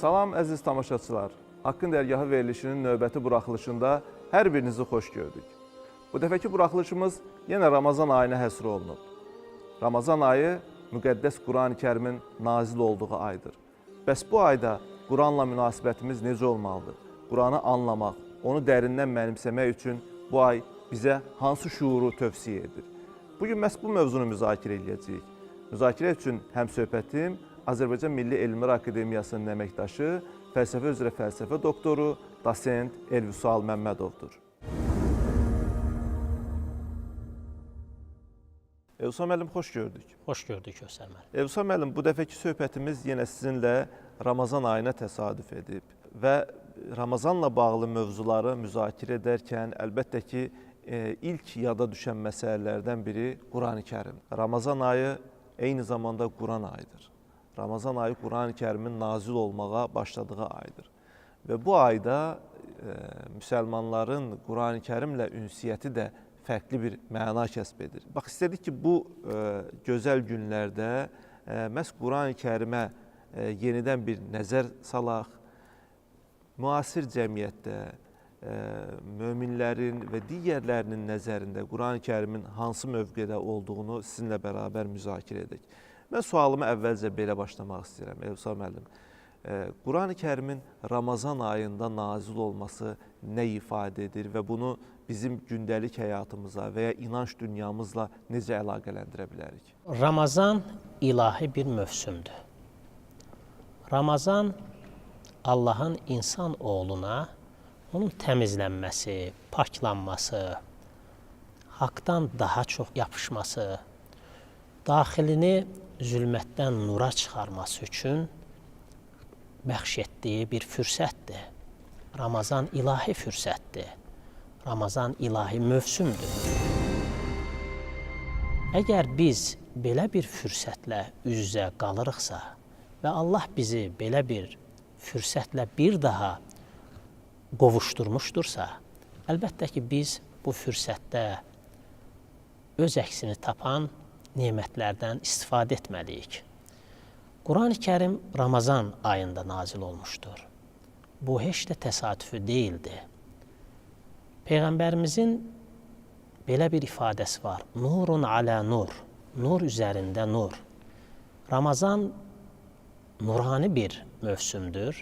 Salam əziz tamaşaçılar. Haqqın Dərgahı verilişinin növbəti buraxılışında hər birinizi xoş gördük. Bu dəfəki buraxılışımız yenə Ramazan ayına həsr olunub. Ramazan ayı müqəddəs Qurani-Kərimin nazil olduğu aydır. Bəs bu ayda Quranla münasibətimiz necə olmalıdır? Quranı anlamaq, onu dərindən mənimsəmək üçün bu ay bizə hansı şuuru tövsiyə edir? Bu gün məhz bu mövzunu müzakirə edəcəyik. Müzakirə üçün həmsöhbətim Azərbaycan Milli Elmlər Akademiyasının əməkdaşı, fəlsəfə üzrə fəlsəfə doktoru, dosent Elvüsal Məmmədovdur. Elvüsal müəllim, xoş gördük. Xoş gördük Kösər müəllim. Elvüsal müəllim, bu dəfəki söhbətimiz yenə sizinlə Ramazan ayına təsadüf edib və Ramazanla bağlı mövzuları müzakirə edərkən əlbəttə ki, ilk yada düşən məsələlərdən biri Qurani-Kərim. Ramazan ayı eyni zamanda Quran ayıdır. Ramazan ayı Qurani-Kərimin nazil olmağa başladığı aydır. Və bu ayda müsəlmanların Qurani-Kərimlə ünsiyyəti də fərqli bir məna kəsb edir. Bax, istədik ki, bu gözəl günlərdə məhz Qurani-Kərimə yenidən bir nəzər salaq. Müasir cəmiyyətdə möminlərin və digərlərinin nəzərində Qurani-Kərimin hansı mövqedə olduğunu sizinlə bərabər müzakirə edək. Mən sualımı əvvəlcə belə başlamaq istəyirəm, Elvüsal müəllim. Qurani-Kərimin Ramazan ayında nazil olması nə ifadə edir və bunu bizim gündəlik həyatımıza və ya inanc dünyamızla necə əlaqələndirə bilərik? Ramazan ilahi bir mövsümdür. Ramazan Allahın insan oğluna onun təmizlənməsi, paklanması, haqdan daha çox yapışması, daxilini zülmətdən nura çıxarması üçün bəxş etdiyi bir fürsətdir. Ramazan ilahi fürsətdir. Ramazan ilahi mövsümdür. Əgər biz belə bir fürsətlə üz-üzə qalırıqsa və Allah bizi belə bir fürsətlə bir daha qovuşdurmuşdursa, əlbəttə ki, biz bu fürsətdə öz əksini tapan nemətlərdən istifadə etməliyik. Qurani-Kərim Ramazan ayında nazil olmuşdur. Bu heç də təsadüfi deyildi. Peyğəmbərimizin belə bir ifadəsi var. Nurun alə nur, nur üzərində nur. Ramazan nurani bir mövsümdür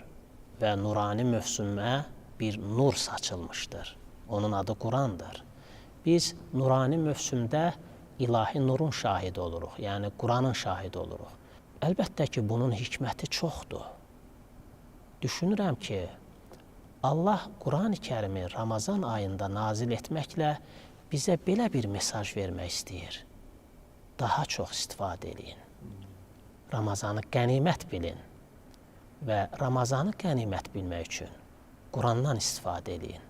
və nurani mövsümə bir nur saçılmışdır. Onun adı Qurandır. Biz nurani mövsümdə ilahi nurun şahidi oluruq, yəni Quranın şahidi oluruq. Əlbəttə ki, bunun hikməti çoxdur. Düşünürəm ki, Allah Qurani-Kərimi Ramazan ayında nazil etməklə bizə belə bir mesaj vermək istəyir. Daha çox istifadə eləyin. Ramazanı qənimət bilin və Ramazanı qənimət bilmək üçün Qurandan istifadə eləyin.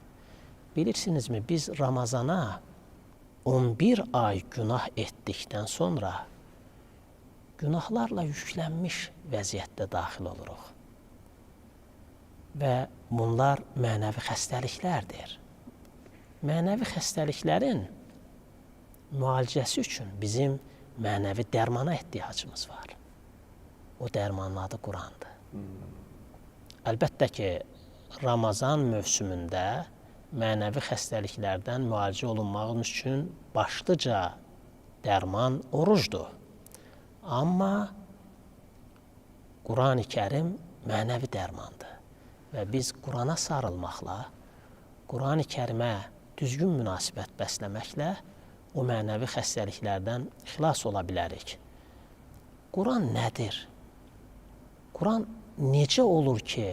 Bilirsinizmi, biz Ramazana 11 ay günah etdikdən sonra günahlarla yüklənmiş vəziyyətdə daxil oluruq. Və bunlar mənəvi xəstəliklərdir. Mənəvi xəstəliklərin müalicəsi üçün bizim mənəvi dərmana ehtiyacımız var. O dərmanın adı Qurandır. Əlbəttə ki, Ramazan mövsümündə mənəvi xəstəliklərdən müalicə olunmaq üçün başlıca dərman orucdur. Amma Qurani-Kərim mənəvi dərmandır və biz Qurana sarılmaqla, Qurani-Kərimə düzgün münasibət bəsləməklə o mənəvi xəstəliklərdən xilas ola bilərik. Quran nədir? Quran necə olur ki,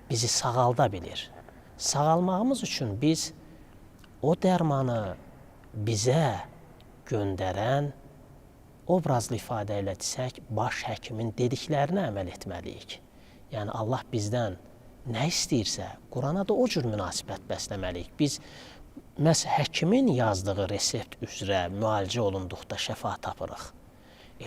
bizi sağalda bilir? Sağalmağımız üçün biz o dərmanı bizə göndərən, obrazlı ifadə ilə desək, baş həkimin dediklərinə əməl etməliyik. Yəni Allah bizdən nə istəyirsə, Qurana da o cür münasibət bəsləməliyik. Biz məhz həkimin yazdığı resept üzrə müalicə olunduqda şəfa tapırıq.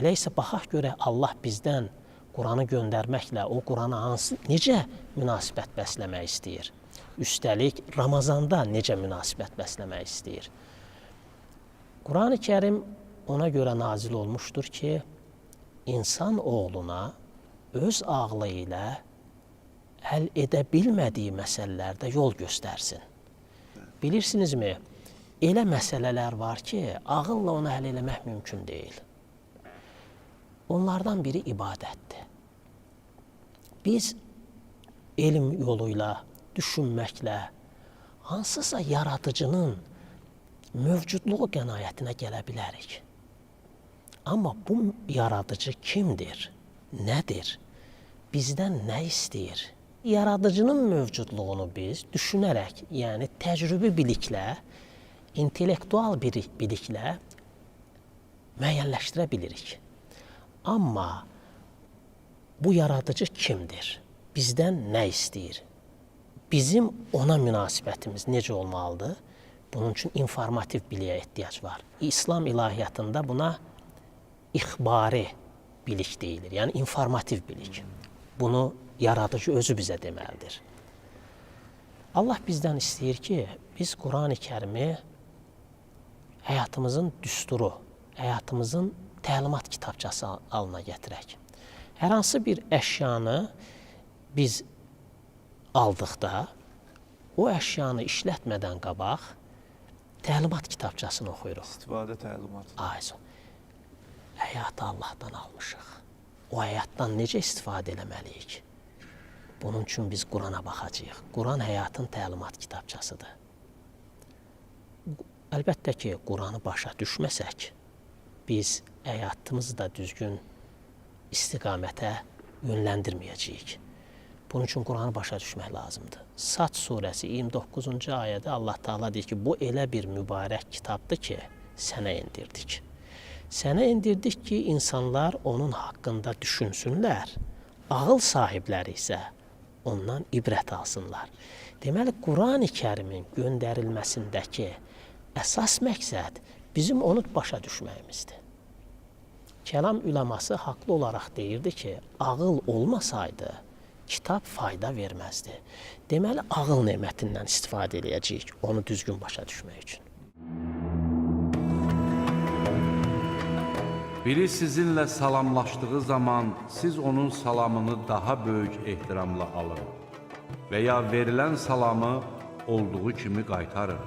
Elə isə baxaq görək Allah bizdən Quranı göndərməklə o Qurana hansı, necə münasibət bəsləmək istəyir? Üstəlik Ramazanda necə münasibət bəsləmək istəyir? Qurani-Kərim ona görə nazil olmuşdur ki, insan oğluna öz ağlı ilə həll edə bilmədiyi məsələlərdə yol göstərsin. Bilirsinizmi, elə məsələlər var ki, ağılla onu həll eləmək mümkün deyil. Onlardan biri ibadətdir. Biz elm yoluyla, düşünməklə, hansısa yaradıcının mövcudluğu qənaətinə gələ bilərik. Amma bu yaradıcı kimdir? Nədir? Bizdən nə istəyir? Yaradıcının mövcudluğunu biz düşünərək, yəni təcrübi biliklə, intellektual bir biliklə müəyyənləşdirə bilirik. Amma bu yaradıcı kimdir? Bizdən nə istəyir? Bizim ona münasibətimiz necə olmalıdır? Bunun üçün informativ biliyə ehtiyac var. İslam ilahiyyatında buna ixbari bilik deyilir. Yəni informativ bilik. Bunu yaradıcı özü bizə deməlidir. Allah bizdən istəyir ki, biz Qurani Kərimi həyatımızın düsturu, həyatımızın təlimat kitabçası halına gətirək. Hər hansı bir əşyanı biz aldıqda, o əşyanı işlətmədən qabaq təlimat kitabçasını oxuyuruq. İstifadə təlimatı. Aynen. Həyatı Allahdan almışıq. O həyatdan necə istifadə eləməliyik? Bunun üçün biz Qurana baxacağıq. Quran həyatın təlimat kitabçasıdır. Əlbəttə ki, Quranı başa düşməsək, biz həyatımızı da düzgün istiqamətə yönləndirməyəcəyik. Bunun üçün Quranı başa düşmək lazımdır. Sad surəsi 29-cu ayədə Allah Taala deyir ki, bu elə bir mübarək kitabdır ki, sənə endirdik. Sənə endirdik ki, insanlar onun haqqında düşünsünlər, ağıl sahibləri isə ondan ibrət alsınlar. Deməli, Qurani Kərimin göndərilməsindəki əsas məqsəd bizim onu başa düşməyimizdir. Kəlam üləması haqlı olaraq deyirdi ki, ağıl olmasaydı, kitab fayda verməzdi. Deməli, ağıl nemətindən istifadə eləyəcəyik onu düzgün başa düşmək üçün. Biri sizinlə salamlaşdığı zaman siz onun salamını daha böyük ehtiramla alın və ya verilən salamı olduğu kimi qaytarın.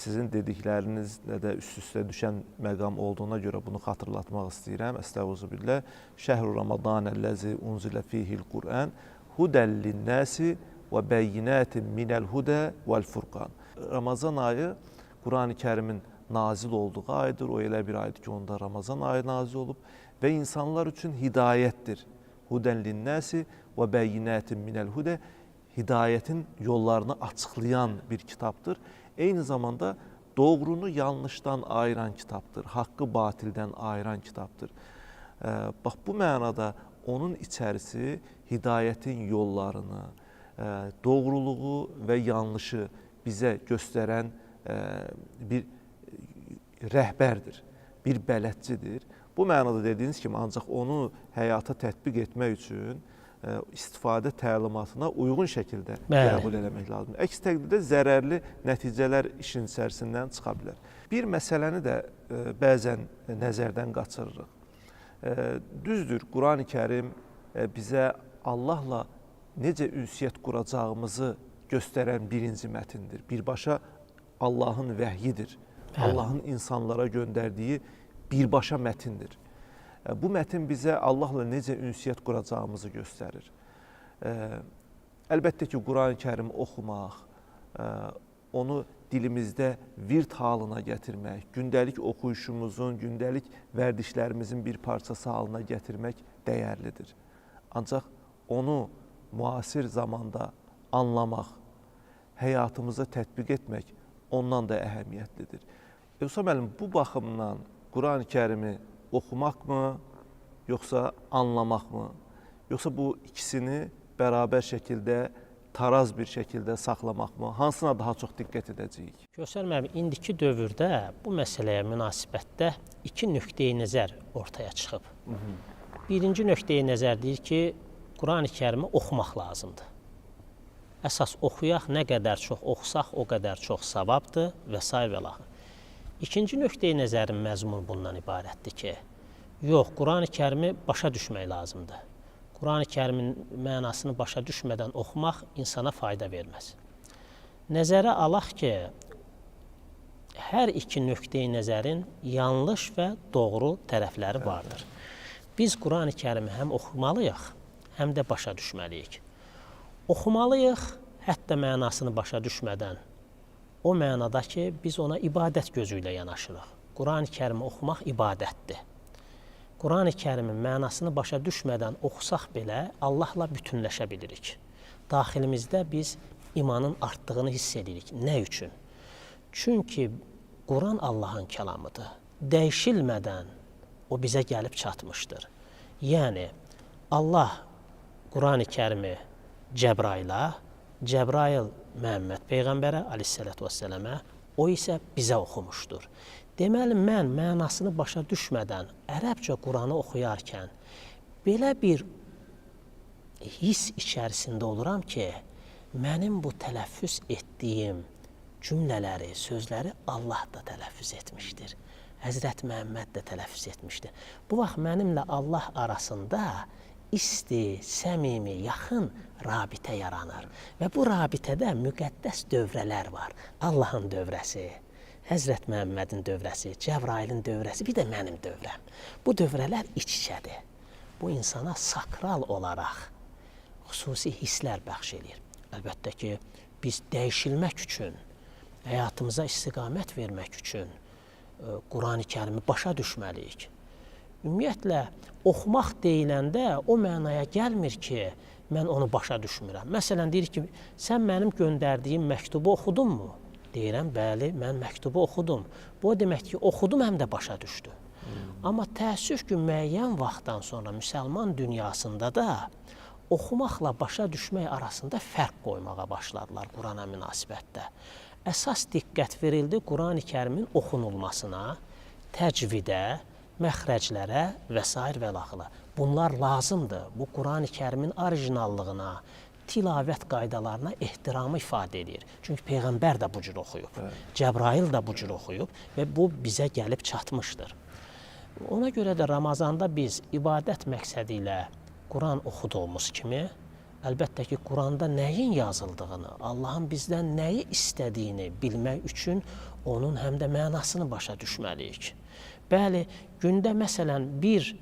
Sizin dediklərinizlə də üst-üstə düşən məqam olduğuna görə bunu xatırlatmaq istəyirəm. Əstəğfirullah. Şəhru Ramadanəl-ləzi unzilə fihil Qur'an hudəl linnəsi və bəyyinətin minəl hudə vəl-furqan. Ramazan ayı Qurani Kərimin nazil olduğu aydır. O elə bir aydır ki, onda Ramazan ayı nazil olub və insanlar üçün hidayətdir. Hudən linnəsi və bəyyinətin minəl hudə, hidayətin yollarını açıqlayan bir kitabdır. Eyni zamanda doğrunu yanlışdan ayıran kitabdır, haqqı batildən ayıran kitabdır. Bax, bu mənada onun içərisi hidayətin yollarını, doğruluğu və yanlışı bizə göstərən bir rəhbərdir, bir bələdçidir. Bu mənada dediyiniz kimi, ancaq onu həyata tətbiq etmək üçün istifadə təlimatına uyğun şəkildə qəbul eləmək lazımdır. Əks təqdirdə zərərli nəticələr işin içərisindən çıxa bilər. Bir məsələni də bəzən nəzərdən qaçırırıq. Düzdür, Qurani Kərim bizə Allahla necə ünsiyyət quracağımızı göstərən birinci mətindir. Birbaşa Allahın vəhyidir. Allahın insanlara göndərdiyi birbaşa mətindir. Bu mətin bizə Allahla necə ünsiyyət quracağımızı göstərir. Əlbəttə ki, Qurani Kərimi oxumaq, onu dilimizdə vird halına gətirmək, gündəlik oxuyuşumuzun, gündəlik vərdişlərimizin bir parçası halına gətirmək dəyərlidir. Ancaq onu müasir zamanda anlamaq, həyatımıza tətbiq etmək ondan da əhəmiyyətlidir. Vüsal müəllim, bu baxımdan Qurani Kərimi oxumaqmı, yoxsa anlamaqmı? Yoxsa bu ikisini bərabər şəkildə, taraz bir şəkildə saxlamaqmı? Hansına daha çox diqqət edəcəyik? Kösər müəllim, indiki dövrdə bu məsələyə münasibətdə iki nöqteyi nəzər ortaya çıxıb. Birinci nöqteyi nəzər deyir ki, Qurani Kərimi oxumaq lazımdır. Əsas oxuyaq, nə qədər çox oxusaq, o qədər çox savabdır və s. və ilaxır. İkinci nöqteyi nəzərin məzmunu bundan ibarətdir ki, yox, Qurani Kərimi başa düşmək lazımdır. Qurani Kərimin mənasını başa düşmədən oxumaq insana fayda verməz. Nəzərə alaq ki, hər iki nöqteyi nəzərin yanlış və doğru tərəfləri vardır. Biz Qurani Kərimi həm oxumalıyıq, həm də başa düşməliyik. Oxumalıyıq, hətta mənasını başa düşmədən. O mənada ki, biz ona ibadət gözü ilə yanaşırıq. Qurani Kərimi oxumaq ibadətdir. Qurani Kərimin mənasını başa düşmədən oxusaq belə Allahla bütünləşə bilirik. Daxilimizdə biz imanın artdığını hiss edirik. Nə üçün? Çünki Quran Allahın kəlamıdır. Dəyişilmədən o bizə gəlib çatmışdır. Yəni Allah Qurani Kərimi Cəbrailə, Cəbrail Məhəmməd peyğəmbərə əleyhissalatu vəssalamə, o isə bizə oxumuşdur. Deməli mən mənasını başa düşmədən ərəbcə Quranı oxuyarkən belə bir hiss içərisində oluram ki, mənim bu tələffüz etdiyim cümlələri, sözləri Allah da tələffüz etmişdir. Həzrət Məhəmməd də tələffüz etmişdir. Bu vaxt mənimlə Allah arasında isti, səmimi, yaxın rabitə yaranır. Və bu rabitədə müqəddəs dövrələr var. Allahın dövrəsi, Həzrət Məhəmmədin dövrəsi, Cəbrailin dövrəsi, bir də mənim dövrəm. Bu dövrələr iç-içədir. Bu insana sakral olaraq xüsusi hisslər bəxş eləyir. Əlbəttə ki, biz dəyişilmək üçün, həyatımıza istiqamət vermək üçün Qurani Kərimi başa düşməliyik. Ümumiyyətlə, oxumaq deyiləndə o mənaya gəlmir ki, mən onu başa düşmürəm. Məsələn, deyir ki, sən mənim göndərdiyim məktubu oxudunmu? Deyirəm, bəli, mən məktubu oxudum. Bu o demək ki, oxudum, həm də başa düşdüm. Amma təəssüf ki, müəyyən vaxtdan sonra müsəlman dünyasında da oxumaqla başa düşmək arasında fərq qoymağa başladılar Qurana münasibətdə. Əsas diqqət verildi Qurani Kərimin oxunulmasına, təcvidə, məxrəclərə və sair və ilaxıra. Bunlar lazımdır. Bu Qurani Kərimin orijinallığına, tilavət qaydalarına ehtiramı ifadə edir. Çünki Peyğəmbər də bu cür oxuyub, evet. Cəbrail də bu cür oxuyub və bu bizə gəlib çatmışdır. Ona görə də Ramazanda biz ibadət məqsədi ilə Quran oxuduğumuz kimi, əlbəttə ki, Quranda nəyin yazıldığını, Allahın bizdən nəyi istədiyini bilmək üçün onun həm də mənasını başa düşməliyik. Bəli, gündə məsələn bir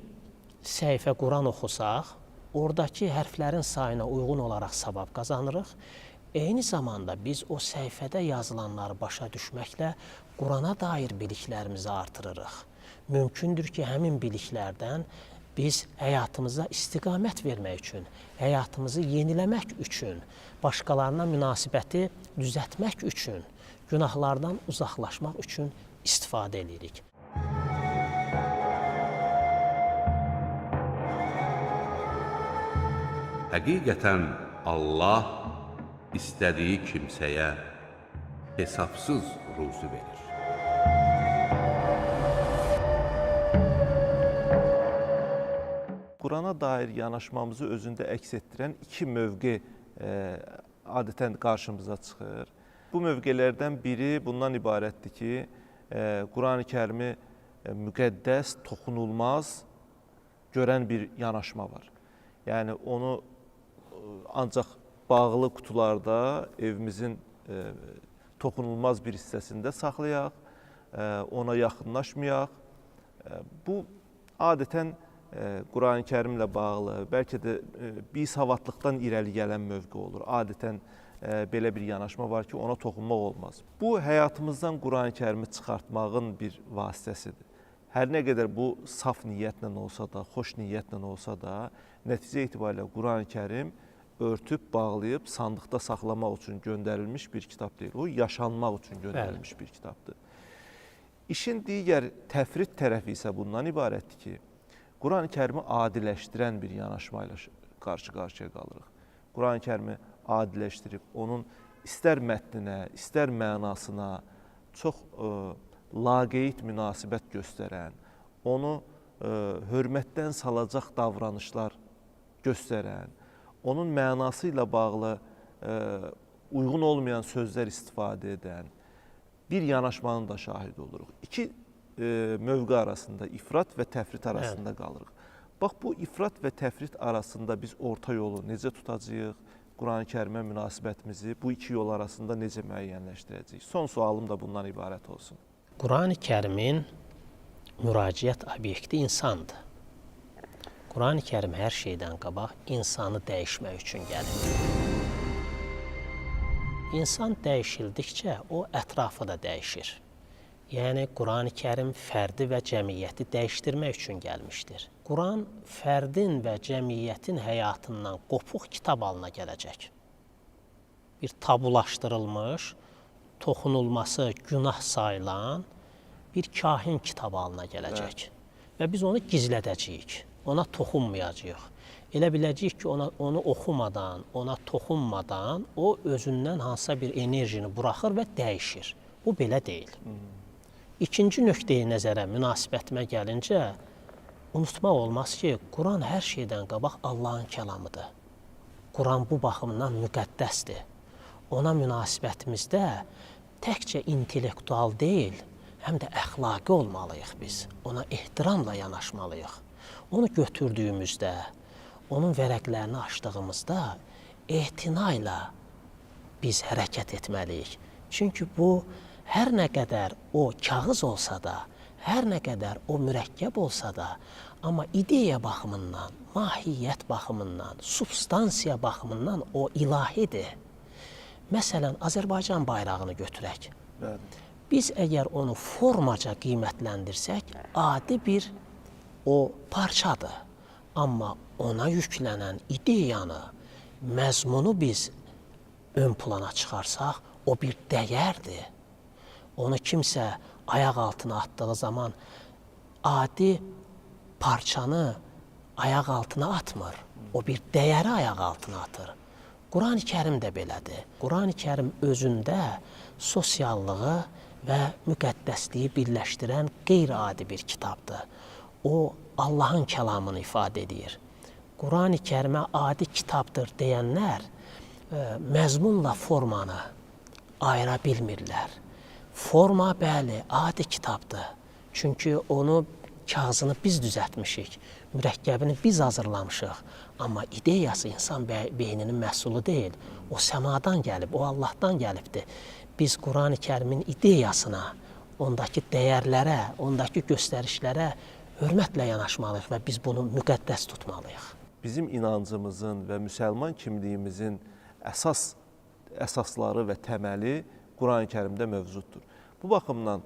səhifə Quran oxusaq, oradakı hərflərin sayına uyğun olaraq savab qazanırıq. Eyni zamanda biz o səhifədə yazılanları başa düşməklə Qurana dair biliklərimizi artırırıq. Mümkündür ki, həmin biliklərdən biz həyatımıza istiqamət vermək üçün, həyatımızı yeniləmək üçün, başqalarına münasibəti düzəltmək üçün, günahlardan uzaqlaşmaq üçün istifadə edirik. Həqiqətən Allah istədiyi kimsəyə hesabsız ruzi verir. Qurana dair yanaşmamızı özündə əks etdirən iki mövqe adətən qarşımıza çıxır. Bu mövqelərdən biri bundan ibarətdir ki, Qurani Kərimi müqəddəs, toxunulmaz görən bir yanaşma var. Yəni onu ancaq bağlı qutularda evimizin toxunulmaz bir hissəsində saxlayaq, ona yaxınlaşmayaq. Bu adətən Qurani Kərimlə bağlı, bəlkə də bisavadlıqdan irəli gələn mövqe olur. Adətən belə bir yanaşma var ki, ona toxunmaq olmaz. Bu, həyatımızdan Qurani Kərimi çıxartmağın bir vasitəsidir. Hər nə qədər bu saf niyyətlə olsa da, xoş niyyətlə olsa da, nəticə etibarilə Qurani Kərim örtüb, bağlayıb, sandıqda saxlamaq üçün göndərilmiş bir kitab deyil. O, yaşanmaq üçün göndərilmiş bir kitabdır. İşin digər təfrid tərəfi isə bundan ibarətdir ki, Qurani Kərimi adiləşdirən bir yanaşma ilə qarşı-qarşıya qalırıq. Qurani Kərimi adiləşdirib, onun istər mətninə, istər mənasına çox laqeyd münasibət göstərən, onu hörmətdən salacaq davranışlar göstərən, onun mənası ilə bağlı uyğun olmayan sözlər istifadə edən, bir yanaşmanın da şahidi oluruq. İki mövqe arasında, ifrat və təfrit arasında qalırıq. Bax, bu ifrat və təfrit arasında biz orta yolu necə tutacağıq? Quran-ı Kərimə münasibətimizi bu iki yol arasında necə müəyyənləşdirəcəyik? Son sualım da bundan ibarət olsun. Quran-ı Kərimin müraciət obyekti insandır. Quran-ı Kərim hər şeydən qabaq insanı dəyişmək üçün gəlib. İnsan dəyişildikcə o ətrafı da dəyişir. Yəni Quran-ı Kərim fərdi və cəmiyyəti dəyişdirmək üçün gəlmişdir. Quran fərdin və cəmiyyətin həyatından qopuq kitab halına gələcək. Bir tabulaşdırılmış, toxunulması günah sayılan bir kahin kitabı halına gələcək. Evet. Və biz onu gizlədəcəyik, ona toxunmayacağıq. Elə biləcəyik ki, onu oxumadan, ona toxunmadan o özündən hansısa bir enerjini buraxır və dəyişir. Bu belə deyil. İkinci nöqteyi nəzərə, münasibətimə gəlincə, unutmaq olmaz ki, Quran hər şeydən qabaq Allahın kəlamıdır. Quran bu baxımdan müqəddəsdir. Ona münasibətimizdə təkcə intellektual deyil, həm də əxlaqi olmalıyıq biz. Ona ehtiramla yanaşmalıyıq. Onu götürdüyümüzdə, onun vərəqlərini açdığımızda ehtina ilə biz hərəkət etməliyik. Çünki bu, hər nə qədər o kağız olsa da, hər nə qədər o mürəkkəb olsa da, amma ideya baxımından, mahiyyət baxımından, substansiya baxımından o ilahidir. Məsələn, Azərbaycan bayrağını götürək. Bəli. Biz əgər onu formaca qiymətləndirsək, adi bir o parçadır. Amma ona yüklənən ideyanı, məzmunu biz ön plana çıxarsaq, o bir dəyərdir. Onu kimsə ayaq altına atdığı zaman adi parçanı ayaq altına atmır. O bir dəyəri ayaq altına atır. Quran-ı Kərim də belədir. Quran-ı Kərim özündə sosiallığı və müqəddəsliyi birləşdirən qeyri-adi bir kitabdır. O, Allahın kəlamını ifadə edir. Quran-ı Kərimə adi kitabdır deyənlər məzmunla formanı ayıra bilmirlər. Forma, bəli, adi kitabdır. Çünki onu, kağızını biz düzəltmişik, mürəkkəbini biz hazırlamışıq. Amma ideyası insan beyninin məhsulu deyil. O səmadan gəlib, o Allahdan gəlibdir. Biz Quran-ı Kərimin ideyasına, ondakı dəyərlərə, ondakı göstərişlərə hörmətlə yanaşmalıyıq və biz bunu müqəddəs tutmalıyıq. Bizim inancımızın və müsəlman kimliyimizin əsasları və təməli Quran-ı Kərimdə mövcuddur. Bu baxımdan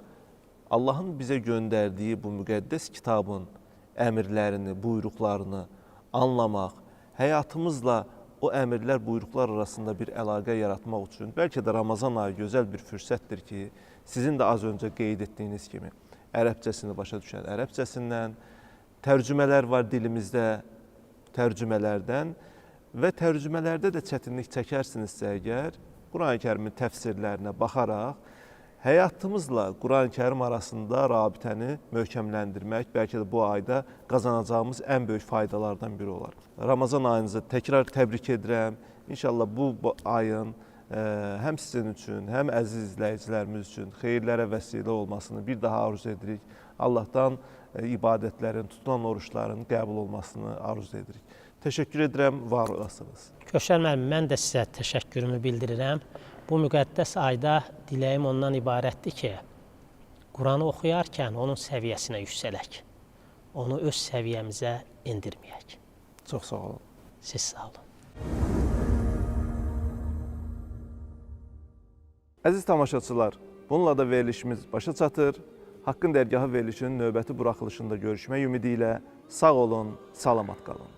Allahın bizə göndərdiyi bu müqəddəs kitabın əmrlərini, buyruqlarını anlamaq, həyatımızla o əmrlər, buyruqlar arasında bir əlaqə yaratmaq üçün bəlkə də Ramazan ayı gözəl bir fürsətdir ki, sizin də az öncə qeyd etdiyiniz kimi ərəbcəsini başa düşən ərəbcəsindən, tərcümələr var dilimizdə, tərcümələrdən və tərcümələrdə də çətinlik çəkərsinizsə əgər, Quran-ı Kərimin təfsirlərinə baxaraq həyatımızla Quran-ı Kərim arasında rabitəni möhkəmləndirmək bəlkə də bu ayda qazanacağımız ən böyük faydalardan biri olar. Ramazan ayınızı təkrar təbrik edirəm. İnşallah bu ayın həm sizin üçün, həm əziz izləyicilərimiz üçün xeyirlərə vəsilə olmasını bir daha arzu edirik. Allahdan ibadətlərin, tutulan oruçların qəbul olmasını arzu edirik. Təşəkkür edirəm, var olasınız. Köşər müəllim, mən də sizə təşəkkürümü bildirirəm. Bu müqəddəs ayda diləyim ondan ibarətdir ki, Quranı oxuyarkən onun səviyyəsinə yüksələk. Onu öz səviyyəmizə endirməyək. Çox sağ olun. Siz sağ olun. Əziz tamaşaçılar, bununla da verilişimiz başa çatır. Haqqın Dərgahı verilişinin növbəti buraxılışında görüşmək ümidi ilə sağ olun, salamat qalın.